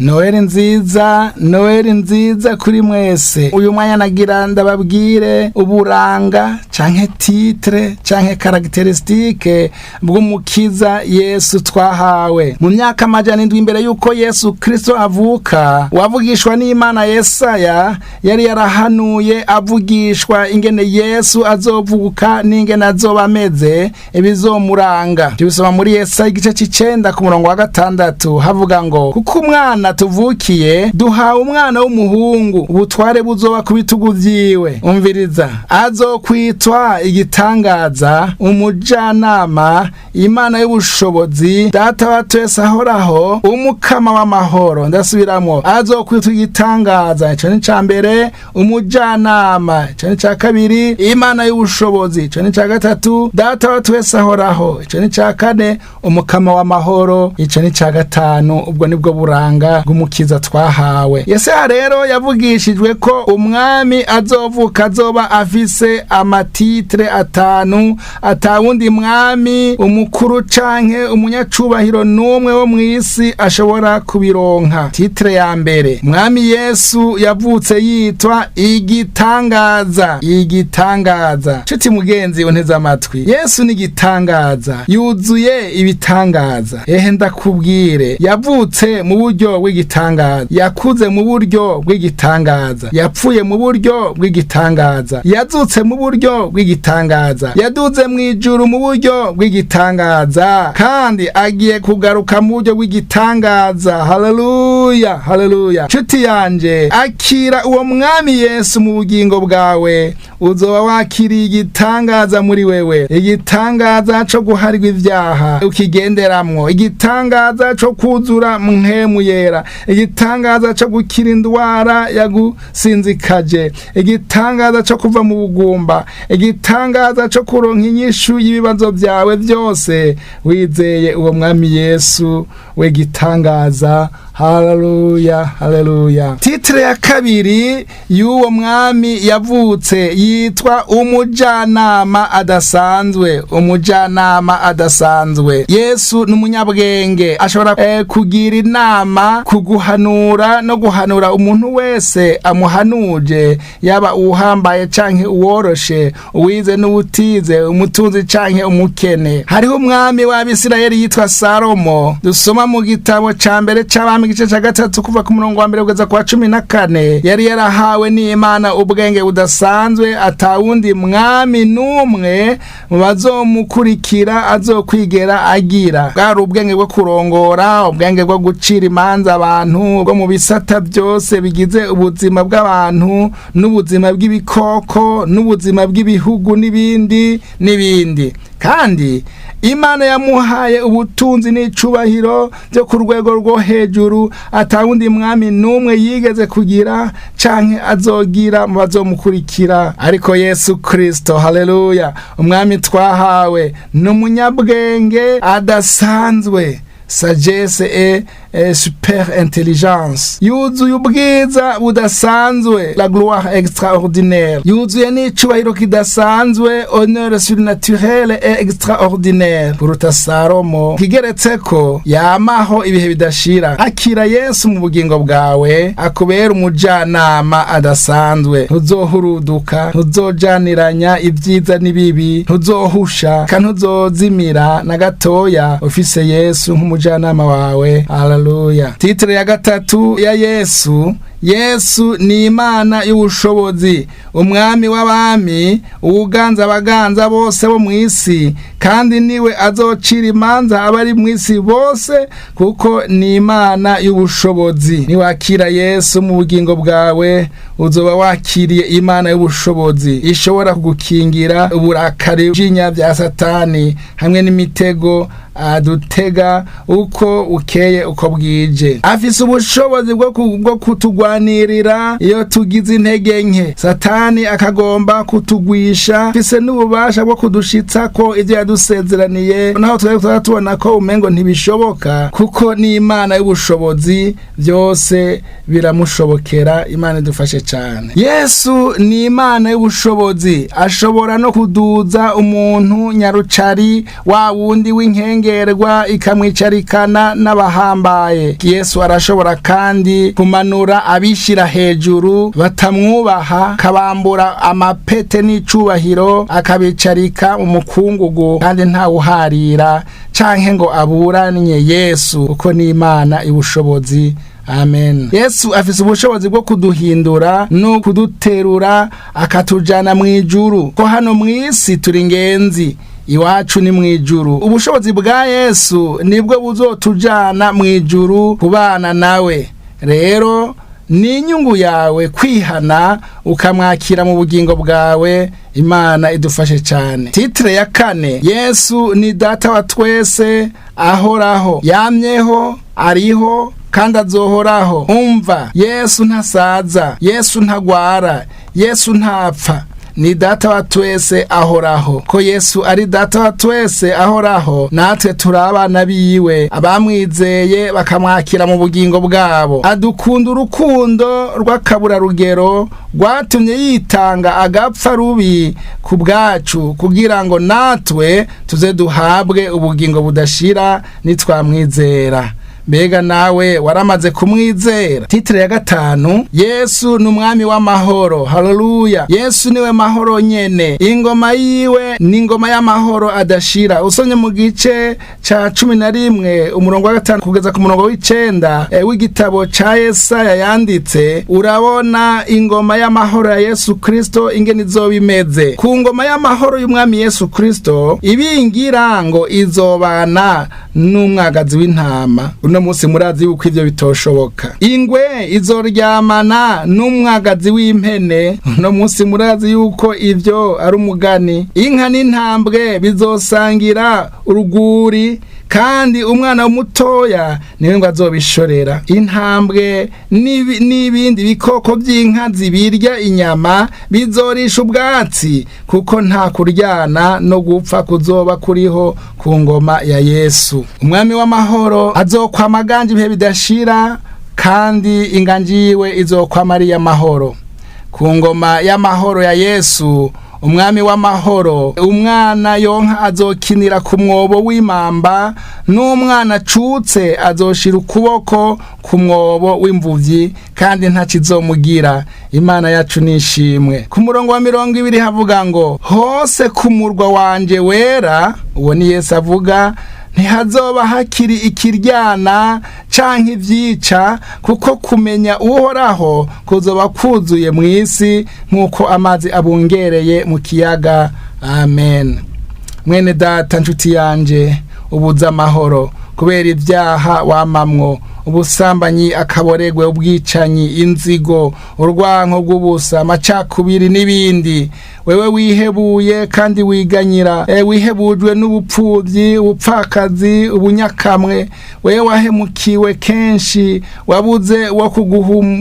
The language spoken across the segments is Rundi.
Noheli nziza, Noheli nziza kuri mwese. Uyu mwanya nagira ndababwire uburanga canke titre canke caractéristique bw'Umukiza Yesu twahawe. Mu myaka 700 imbere yuko Yesu Kristo avuka, wavugishwa n'Imana Yesaya yari yarahanuye avugishwa ingene Yesu azovuka n'ingene azoba ameze, ibizomuranga. Tubisoma muri Yesaya igice c'icenda ku murongo wa 6, havuga ngo: "Kuko umwana tuvukiye, duhawe umwana w'umuhungu, ubutware buzoba ku bitugu vyiwe." Umviriza: "Azokwitwa Igitangaza, Umujanama, Imana y'Ubushobozi, Data wa twese ahoraho, Umukama w'Amahoro." Ndasubiramwo: azokwitwa Igitangaza, ico ni ca mbere; Umujanama, ico ni ca kabiri; Imana y'Ubushobozi, ico ni ca gatatu; Data wa twese ahoraho, ico ni ca kane; Umukama w'Amahoro, ico ni ca gatanu. Ubwo nibwo buranga bw'Umukiza twahawe. Yesaya rero yavugishijwe ko umwami azovuka azoba afise ama titres atanu atawundi mwami, umukuru canke umunyacubahiro n'umwe wo mw'isi ashobora kubironka. Titre ya mbere: Mwami Yesu yavutse yitwa Igitangaza. Igitangaza. Nshuti mugenzi unteze amatwi, Yesu ni igitangaza, yuzuye ibitangaza. Ehe, ndakubwire: yavutse mu buryo bw'igitangaza, yakuze mu buryo bw'igitangaza, yapfuye mu buryo bw'igitangaza, yazutse mu buryo bw'igitangaza, yaduze mu ijuru mu buryo bw'igitangaza, kandi agiye kugaruka mu buryo bw'igitangaza. Haleluya, haleluya! Nshuti yanje, akira uwo Mwami Yesu mu bugingo bwawe, uzoba wakiriye igitangaza muri wewe: igitangaza co guharirwa ivyaha ukigenderamwo, igitangaza co kuzura Mpwemu Yera, igitangaza co gukira indwara yagusinzikaje, igitangaza co kuva mu bugumba, igitangaza co kuronka inyishu y'ibibazo vyawe vyose wizeye uwo Mwami Yesu we gitangaza. Haleluya, haleluya! Titre ya kabiri y'uwo mwami yavutse yitwa Umujanama adasanzwe. Umujanama adasanzwe. Yesu ni umunyabwenge, ashobora kugira inama, kuguhanura no guhanura umuntu wese amuhanuje, yaba uwuhambaye canke uworoshe, uwize n'uwutize, umutunzi canke umukene. Hariho umwami w'Abisirayeli yitwa Salomo, dusoma mu gitabo ca mbere c'Abami igice ca 3, kuva ku murongo wa 1 kugeza ku wa 14. Yari yarahawe n'Imana ubwenge budasanzwe atawundi mwami n'umwe mu bazomukurikira azokwigera agira. Bwari ubwenge bwo kurongora, ubwenge bwo gucira imanza abantu, bwo mu bisata byose bigize ubuzima bw'abantu n'ubuzima bw'ibikoko n'ubuzima bw'ibihugu n'ibindi n'ibindi. Kandi Imana yamuhaye ubutunzi n'icubahiro byo ku rwego rwo hejuru atawundi mwami n'umwe yigeze kugira canke azogira mu bazomukurikira. Ariko Yesu Kristo, haleluya, umwami twahawe ni umunyabwenge adasanzwe, sagesse et super intelligence. Yuzuye ubwiza budasanzwe, la gloire extraordinaire. Yuzuye n'icubahiro kidasanzwe, honneur surnaturel et extraordinaire, kuruta Salomo. Kigeretse ko yamaho ibihe bidashira. Akira Yesu mu bugingo bwawe, akubera umujanama adasanzwe. Ntuzohuruduka, ntuzojaniranya ibyiza n'ibibi, ntuzohusha kandi ntuzozimira na gatoya ufise Yesu nk'umujanama wawe. Haleluya! Titre ya gatatu ya Yesu: Yesu ni Imana y'Ubushobozi, Umwami w'abami, uwuganza abaganza bose bo mu isi, kandi niwe azocira imanza abari mu isi bose, kuko ni Imana y'Ubushobozi. Niwakira Yesu mu bugingo bwawe, uzoba wakiriye Imana y'Ubushobozi ishobora kugukingira uburakari bw'inya bya Satani hamwe n'imitego adutega uko ukeye uko bwije. Afise ubushobozi bwo kutugwanirira. Aratugwanirira iyo tugize intege nke, Satani akagomba kutugwisha. Afise n'ububasha bwo kudushitsa ko ivyo yadusezeraniye, naho twari tubona ko umengo ntibishoboka, kuko ni Imana y'ubushobozi, byose biramushobokera. Imana idufashe cyane. Yesu ni Imana y'ubushobozi, ashobora no kuduza umuntu nyarucari, wa wundi w'inkengerwa, ikamwicarikana n'abahambaye. Yesu arashobora kandi kumanura abishyira hejuru batamwubaha, akabambura amapete n'icubahiro, akabicarika mu mukungugu, kandi ntawuharira canke ngo aburanye Yesu, kuko ni Imana ibushobozi. Amen. Yesu afise ubushobozi bwo kuduhindura no kuduterura, akatujana mu ijuru, ko hano mu isi turi ingenzi, iwacu ni mu ijuru. Ubushobozi bwa Yesu nibwo buzotujana mu ijuru kubana nawe. Rero ni inyungu yawe kwihana ukamwakira mu bugingo bwawe. Imana idufashe cyane. Titre ya kane: Yesu ni Data wa twese ahoraho, yamyeho, ariho kandi azohoraho. Umva, Yesu ntasaza, Yesu ntagwara, Yesu ntapfa, ni Data wa twese ahoraho. Ko Yesu ari Data wa twese ahoraho, natwe turi abana biwe, abamwizeye bakamwakira mu bugingo bwabo. Adukunda urukundo rw'akaburarugero rwatumye yitanga agapfa rubi ku bwacu, kugira ngo natwe tuze duhabwe ubugingo budashira nitwamwizera. Mbega nawe waramaze kumwizera? Titre ya gatanu: Yesu ni Umwami w'amahoro. Haleluya! Yesu niwe mahoro nyene, ingoma yiwe ni ingoma y'amahoro adashira. Usomye mu gice ca 11, umurongo wa 5 kugeza ku murongo w'9 w'igitabo ca Yesaya yanditse, urabona ingoma y'amahoro ya Yesu Kristo ingene izoba imeze. Ku ngoma y'amahoro y'Umwami Yesu Kristo, ibingira ngo izobana n'umwagazi w'intama. Uno munsi murazi yuko ivyo bitoshoboka. Ingwe izoryamana n'umwagazi w'impene. Uno munsi murazi yuko ivyo ari umugani. Inka n'intambwe bizosangira uruguri, kandi umwana mutoya niwe ngo azobishorera. Intambwe n'ibindi bikoko by'inkazi birya inyama bizorisha ubwatsi, kuko nta kuryana no gupfa kuzoba kuriho ku ngoma ya Yesu. Umwami w'amahoro azokwama aganje ibihe bidashira, kandi inganji yiwe izokwama ari iy'amahoro. Ku ngoma y'amahoro ya Yesu, Umwami w'amahoro, umwana yonka azokinira ku mwobo w'imamba, n'umwana acutse azoshira ukuboko ku mwobo w'imvuvyi, kandi ntakizomugira. Imana yacu nishimwe. Ku murongo wa 20 havuga ngo: "Hose ku murwa wanje wera," uwo ni Yesu avuga, "ntihazoba hakiri ikiryana canke ivyica, kuko kumenya Uhoraho kuzoba kuzuye mu isi nk'uko amazi abungereye mu kiyaga." Amen. Mwene data, nshuti yanje, ubuze amahoro kubera ibyaha wamamwo: ubusambanyi, akaboregwe, ubwicanyi, inzigo, urwanko rw'ubusa, amacakubiri n'ibindi. Wewe wihebuye kandi wiganyira, wihebujwe n'ubupfubyi, ubupfakazi, ubunyakamwe, wewe wahemukiwe kenshi, wabuze wo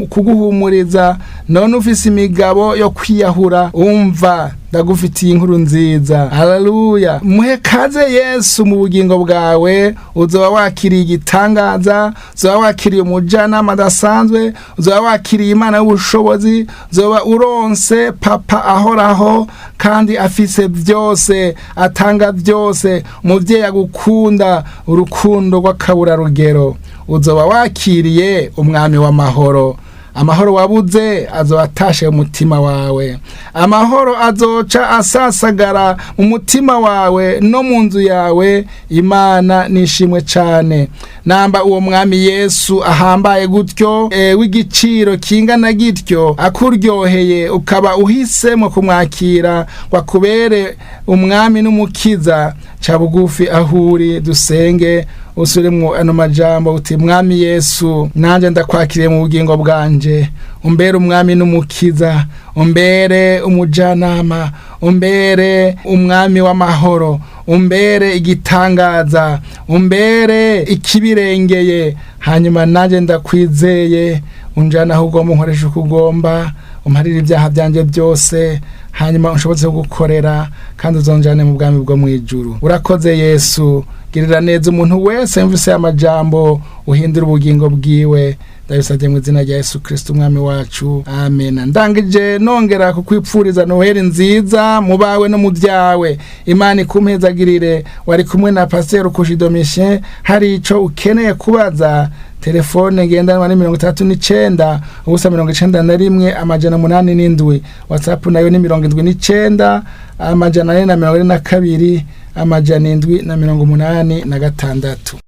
kuguhumuriza, none ufise imigabo yo kwiyahura, umva, ndagufitiye inkuru nziza. Haleluya! Muhe kaze Yesu mu bugingo bwawe, uzoba wakiriye igitangaza, uzoba wakiriye umujyanama adasanzwe, uzoba wakiriye Imana y'ubushobozi, uzoba uronse Papa ahoraho kandi afise byose, atanga byose, umubyeyi agukunda urukundo rw'akaburarugero. Uzoba wakiriye Umwami w'amahoro. Amahoro wabuze azoba atashe mu mutima wawe, amahoro azoca asasagara mu mutima wawe no mu nzu yawe. Imana nishimwe cyane. Namba uwo Mwami Yesu ahambaye gutyo, w'igiciro kingana gityo, akuryoheye, ukaba uhisemo kumwakira ngo akubere Umwami n'Umukiza, ca bugufi ahuri, dusenge, usubiremwo ano majambo uti: "Mwami Yesu, nanjye ndakwakiriye mu bugingo bwanje, umbere Umwami n'Umukiza, umbere umujyanama, umbere Umwami w'amahoro, umbere igitangaza, umbere ikibirengeye. Hanyuma nanjye ndakwizeye." Unjana aho ugomba, unkoresha uko ugomba, umparire ibyaha byanjye byose, hanyuma unshobotse kugukorera, kandi uzonjane mu bwami bwo mu ijuru. Urakoze Yesu. Girira neza umuntu wese yumvise amajambo, uhindura ubugingo bwiwe. Ndabisabye mu izina rya Yesu Kristo Umwami wacu, amen. Ndangije nongera kukwipfuriza Noheli nziza mu bawe no mu byawe. Imana ikumpezagirire. Wari kumwe na Pasiteri Kushi Domitien. Hari ico ukeneye kubaza, telefone ngendanwa ni 69 0 91 807. WhatsApp nayo ni 79 442 786.